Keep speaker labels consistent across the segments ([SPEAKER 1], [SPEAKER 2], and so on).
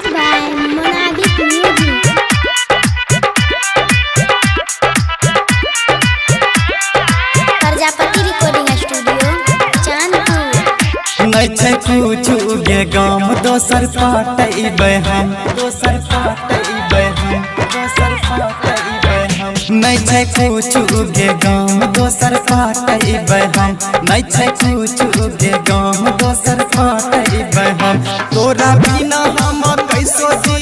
[SPEAKER 1] Music by Monabik Music. Prajapati recording studio Chandpur.
[SPEAKER 2] नहीं छै कुछु गे गाम दोसर पाटैबै हम, दोसर पाटैबै हम, दोसर पाटैबै हम। नहीं छै कुछु गे गाम दोसर पाटैबै हम, नहीं छै कुछु गे गाम दोसर पाटैबै हम। तोरा बिना हम कैसो जी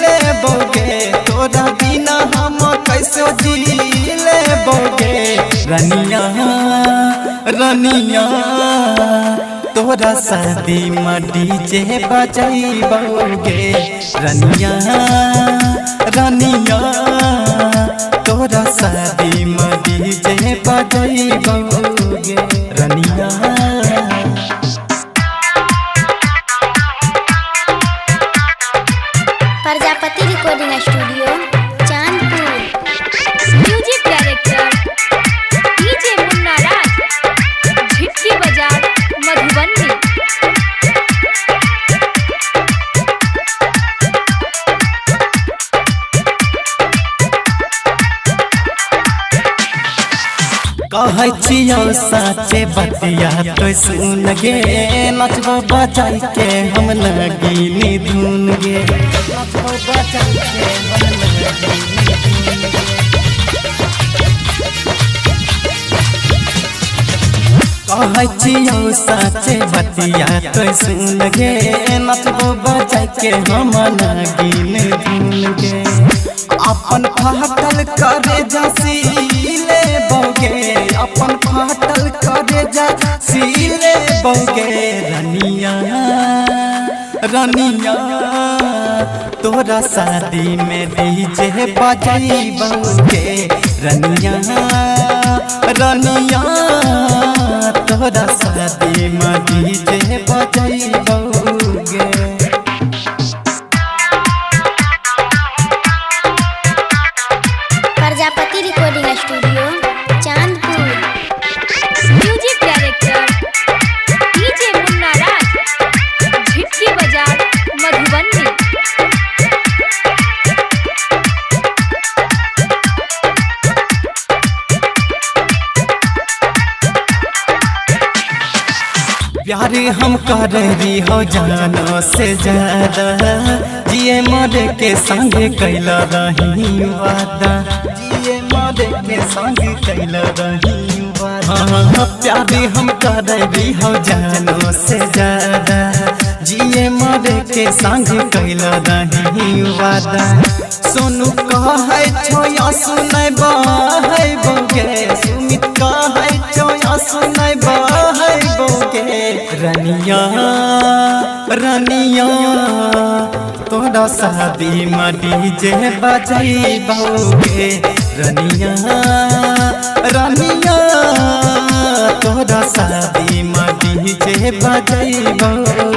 [SPEAKER 2] लेबोगे, तोरा बिना हम कैसो जी लेबोगे। रनिया रनिया तोरा शादी में डीजे बजैबोगे। रनिया रनिया तोरा शादी में डीजे बजैबोगे। रनिया।
[SPEAKER 1] Prajapati recording studio Chandpur.
[SPEAKER 3] Music director DJ Munna Raj, Jhitki Bazar, Madhubani.
[SPEAKER 2] कहै छियौ साचे बतिया तो सुन गे, नचबो बजाई के हम नगीनी धुन गे, नचबो बजाई के हम नगीनी धुन गे। कहै छियौ साचे बतिया तो सुन गे, नचबो बजाई के हम नगीनी धुन गे। अपन फाटल करे जा सीले बौगे, अपन फाटल करे जा सीले बौगे। रनिया रनिया तोरा शादी में डीजे बजैबोगे। रनिया रनिया तोरा शादी में DJ बजैबोगे।
[SPEAKER 1] Prajapati recording studio Chandpur.
[SPEAKER 3] Music director DJ Munna Raj, Jhitki Bazar, Madhubani.
[SPEAKER 2] प्यार हम कर रही हो जानो से ज्यादा, जिए मरे के संग कैला रही वादा, जिए मरे के संग कैला रही वादा। हाँ, प्यार हम कर रही हो जानो से ज्यादा, जिए मरे के संग कैला रही वादा। सोनू कहै छो सुनै बहै बौगे, सुमित कहै छो सुनै बहै बौगे। रनिया रनिया तोरा शादी में डीजे बजैबोगे। रनिया रनिया तोरा शादी में डीजे बजैबोगे।